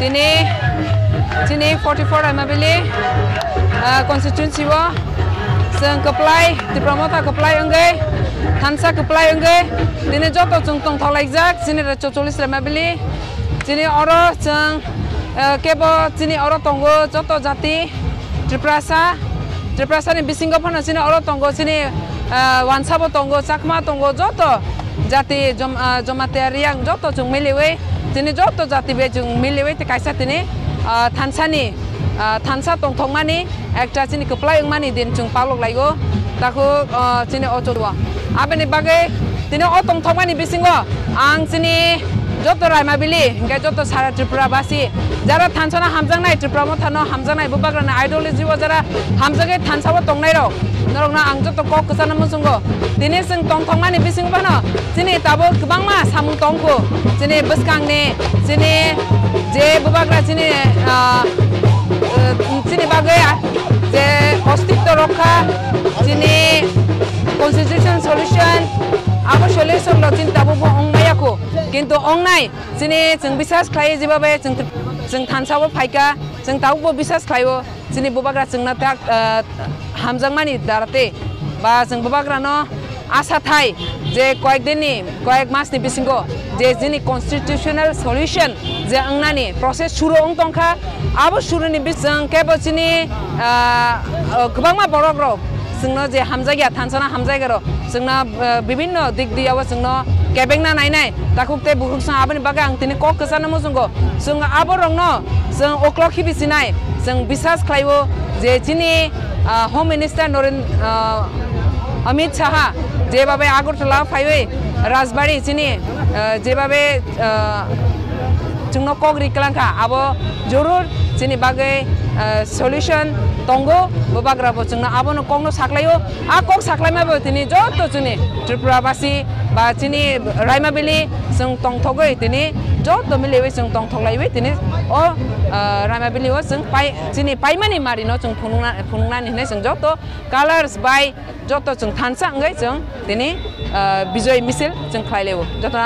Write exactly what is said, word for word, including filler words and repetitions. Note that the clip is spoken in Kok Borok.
Tini, tini forty four Raimabili, ah, constituency o chwng kwplai, Tipra Motha kwplai wngwi, thansa kwplai wngwi, tini joto chwng tongthok laijak, chini raichok chollish Raimabili, chini oro chwng, ah, kebo chini oro tongo joto jati, Tiprasa, Tiprasani bisingo phano chini oro tongo, chini, ah, Wansabo tongo, Chakma tongo, joto jati Jom-, ah, Jamatia Riang joto chwng miliwi, chini joto jati bai chwng miliwi tei kaisa tini, ah, thansani, ah, thansa tongthokmani ekta chini kwplai wngmani din chwng palok laigo. Takhuk, ah, chini o cholo. Aboni bagwi tini o tongthokmani bisingo ang chini joto Raimabili, hingke joto sara Tripura basi, jara thansano hamjaknai, Tripura Mothano hamjaknai, Bubagrani ideology o jara hamjagwi thansao tongnairok, norokno ang joto kok kwchangno muchungo. Tini chwng tongthokmani bisingo phano chini tabuk kwbangma samung tongkhu, chini bwskangni, chini je Bubagra chini, ah, eh, chini bagwi, ah, je ostitto rokha, chini constitution solution, abo solution rok chini tabuk bo ongmaya kho. Kintu ongnai, chini chwng bisas khlai, jeba bai chwng, chwng thansa o phaikha, chwng tabuk bo bisas khlaio, chini Bubagra chwngno tak, ah, hamjakmani darate, ba chwng Bubagrano asa thai je koyek dinni, koyek masni bisingo je chini constitutional solution je wngnani process suru wng tongkha, abo suruni bising kebo chini, ah, ah, kwbangma borok rok chwngno je hamjakya, thansano hamjakya rok chwngno, ah, bibinno dik diya o chwngno kebengna nainai, takhuk tei bukhuk song aboni bagwi ang tini kok kwchangno muchungo. Chwng abo rokno chwng uklok khibi sinai, chwng bisas khlaio je chini, ah, Home Minister Naren-, ah, Amit Shah jebabe Agartala phaiwi Rajbari chini, ah, jebabe, ah, chwngno kok ri kwlangkha, abo jorur chini bagwi, ah, solution tongo, Bubagra bo chwngno abono kokno saklaio. A kok saklaima bo tini joto chini Tripura basi ba chini Raimabili chwng tongthogwi tini joto miliwi chwng tongthoklaiwi tini o, ah, Raimabili o chwng pai, chini paimani marino chwng phunukna, phunuknani hinwi chwng joto colors bai joto chwng thansa wngwi chwng tini, ah, Bijoy misil chwng khlailaio. Joto